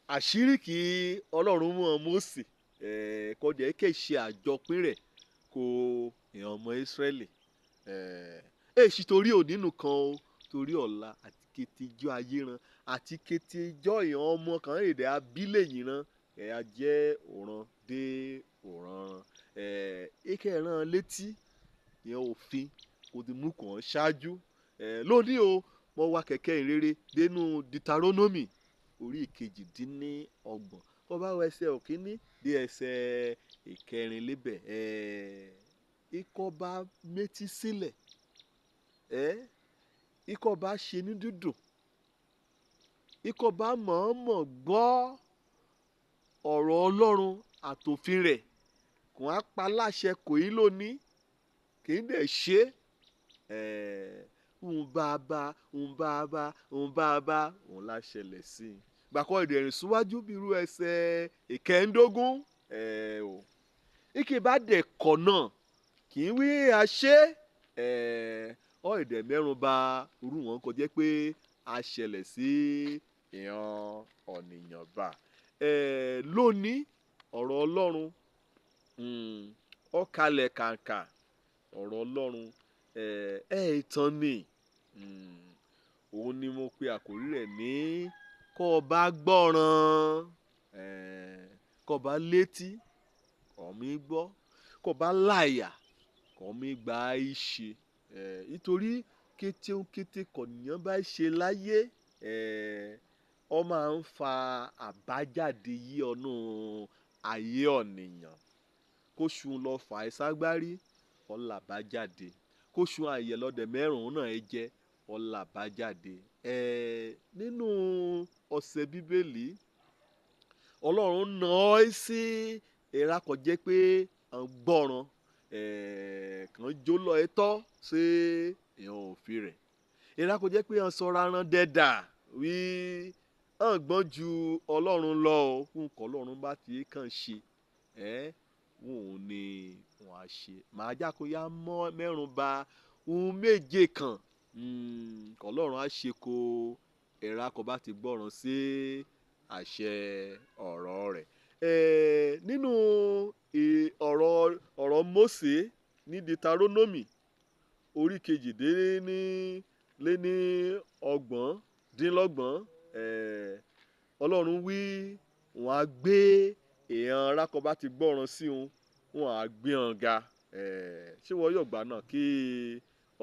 Àṣírí kí Ọlọ́run mú ọ Mósè kọjá ké ṣe àjọpín rẹ̀ kó ìran ọmọ Ísírẹ́lì. Èsì torí òní nìkan o, torí ọ̀la àti kété ijó ayé ran àti kété ijó ìran ọmọ kan èdè abílẹ̀ yìí ran ẹ̀ á jẹ́ òran dé òran ran. Ike rán létí ìyẹn òfin kò ti mú kàn ṣáájú. Lónìí o, mo wa kẹ̀kẹ́ ìrere dénú Deuteronomy orí 28. Kó bá wọ ẹsẹ̀ òkíní dé ẹsẹ̀ ìkẹrin lébẹ̀. Ikọ̀ bá métí sílẹ̀, ikọ̀ bá ṣe ní dídùn, ikọ̀ bá mọ̀ọ́mọ̀ gbọ́ ọ̀rọ̀ Ọlọ́run àtòfin rẹ̀, kò á pa láṣẹ kò í lónìí, kì í dẹ̀ ṣe. Ń bá bá, ń bá bá, ń bá bá, òun lá ṣẹlẹ̀ sí i. Gbàkọ́ ìdẹ̀rìn síwájú bí irú ẹsẹ̀ ìkẹẹ̀ẹ́dógún. O. Ike bá dẹ̀ kọ̀ náà, kì í wí àṣẹ. Ọ ìdẹ̀ mẹ́rùn ba irú wọn kò jẹ́ pé a ṣẹlẹ̀ sí ìran ọ̀nìyàn bá. Lónìí ọ̀rọ̀ Ọlọ́run, ó kalẹ̀ kàǹkà. Ọ̀rọ̀ Ọlọ́run, ìtàn ni. Òun ni mo pe àkórí rẹ̀ ní kó bá gbọ́ràn, kó bá létí, kó mi gbọ́, kó bá láyà, kó mi gba ìṣe. Nítorí kété ń kété kọ̀nìyàn bá ṣe láyé, ó máa ń fa àbájáde yí ọ̀nà ayé ọ̀nìyàn. Kó ṣun lọ fà ẹ́ ságbárí, ó là bá jáde. Kó ṣun àyẹ̀ lọ́dẹ̀ mẹ́rùn-ún náà ẹ jẹ, ó là bá jáde. Nínú ọ̀sẹ̀ Bíbélì, Ọlọ́run nà ọ́ sí ìrà kò jẹ́ pé à ń gbọ́ràn, kàn jó lọ ẹ tọ́ sí ìhàn òfin rẹ̀. Ìrà kò jẹ́ pé à ń sọra ran dẹ́dà wí à ń gbọ́n ju Ọlọ́run lọ o. Fún nǹkan Ọlọ́run bá ti kàn ṣe, wọn ò ní wọn á ṣe. Màá já kó yá mọ́ mẹ́rùn ba ohun méje kan. Ọlọ́run á ṣe kó ìrà kò bá ti gbọ́ràn sí àṣẹ ọ̀rọ̀ rẹ̀. Nínú ọ̀rọ̀ Mósè ní Deuteronomy orí 28. Ọlọ́run wí wọ́n á gbé èèyàn rákọ bá ti gbọ́ràn sí òun, wọ́n á gbé ọ̀n ga. Ṣé wọ́n yóò gbà náà kí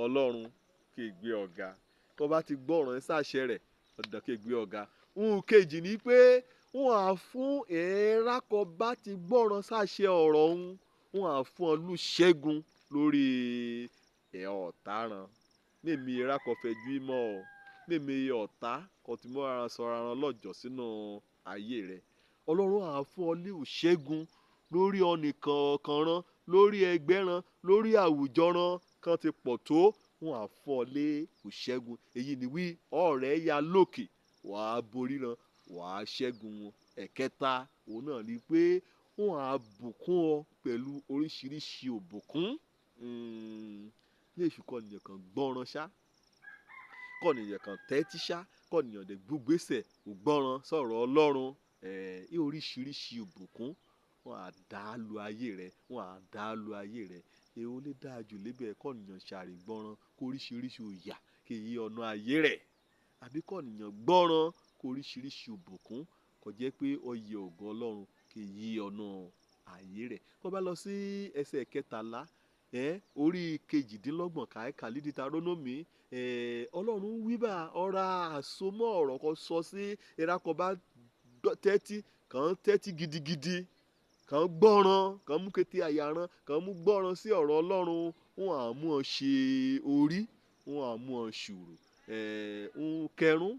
Ọlọ́run kí gbé ọ ga? Kó bá ti gbọ́ràn sáṣẹ rẹ̀, ọ̀dọ̀ kí gbé ọ ga. Ohun kejì ni pé wọ́n á fún èèyàn rákọ bá ti gbọ́ràn sáṣẹ ọ̀rọ̀ òun, wọ́n á fún ọ lúṣẹ́gun lórí èèyàn ọ̀tá ran. Mímí rákọ fẹjú mọ́ ọ, mímí ọ̀tá kò tí mọ́ ara sọ ara ran lọ́jọ́ sínú ayé rẹ̀. Ọlọ́run á fún ọ ní ìṣẹ́gun lórí ọ̀nìkọ̀ọ̀kan ran, lórí ẹgbẹ́ ran, lórí àwùjọ ran kan ti pọ̀ tó, wọ́n á fún ọ ní ìṣẹ́gun. Èyí ni wí ọ̀rẹ́ ya lókè, wà á borí ran, wà á ṣẹ́gun wọn. Ẹ̀kẹta, òun náà ni pé wọ́n á bùkún ọ pẹ̀lú oríṣiríṣi òbùkún. Ní èṣù kọ́ ènìyàn kan gbọ́ràn ṣá, kọ́ ènìyàn kan tẹ́tí ṣá, kọ́ ènìyàn dẹ̀ gbúgbésẹ̀ ò gbọ́ràn sọ̀rọ̀ Ọlọ́run. Ní oríṣiríṣi òbùkún wọ́n á dá lu ayé rẹ̀, wọ́n á dá lu ayé rẹ̀. Èwo lè dáa jù lébẹ̀ kọ́ ènìyàn ṣàìgbọ́ràn kó oríṣiríṣi òyà kí èyí ọ̀nà ayé rẹ̀. Àbí kọ́ ènìyàn gbọ́ràn kó oríṣiríṣi òbùkún kò jẹ́ pé oyè ògo Ọlọ́run kí èyí ọ̀nà ayé rẹ̀. Kó bá lọ sí ẹsẹ̀ kẹtàlá, orí 28 kàíkà ní Deuteronomy, Ọlọ́run wí bá ọ̀rá àsomọ́ ọ̀rọ̀ kan sọ sí ìrákọ̀ bá tẹ́tí, kàn tẹ́tí gidigidi, kàn gbọ́ràn, kàn mú kété àyà ran, kàn mú gbọ́ràn sí ọ̀rọ̀ Ọlọ́run, wọ́n á mú ọ ṣe orí, wọ́n á mú ọ ṣùrù. Ohun kẹrún,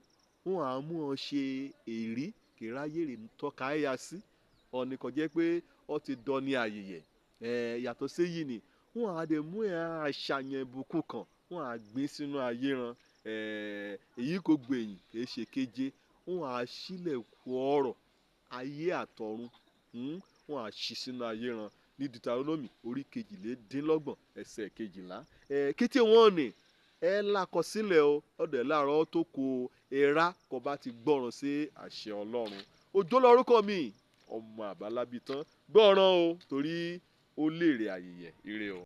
wọ́n á mú ọ ṣe èrí, kí ráyè rè tọ́ka ẹ̀yà sí. Ọ̀nì kan jẹ́ pé ọ ti dọni àyẹ̀yẹ̀. Yàtọ̀ sí èyí ni wọ́n á dẹ̀ mú àṣàyàn ìbùkún kan, wọ́n á gbé sínú ayé ran. Èyí kò gbèyìn, kì í ṣe kéje. Wọ́n á ṣílẹ̀kùn ọ̀rọ̀ ayé àtọ̀run, wọ́n á ṣí sínú ayé ran ní Deuteronomy orí 32 ẹsẹ̀ 12. Kété wọ́n ní Ẹ lakọsílẹ̀ o ọ̀dẹ̀ láàárọ̀ tó kó era kó bá ti gbọ́ràn sí àṣẹ Ọlọ́run. Òjó lórúkọ mi, ọmọ àbálábí tán, gbọ́ràn o torí ó lèrè àyèyẹ. Ire o.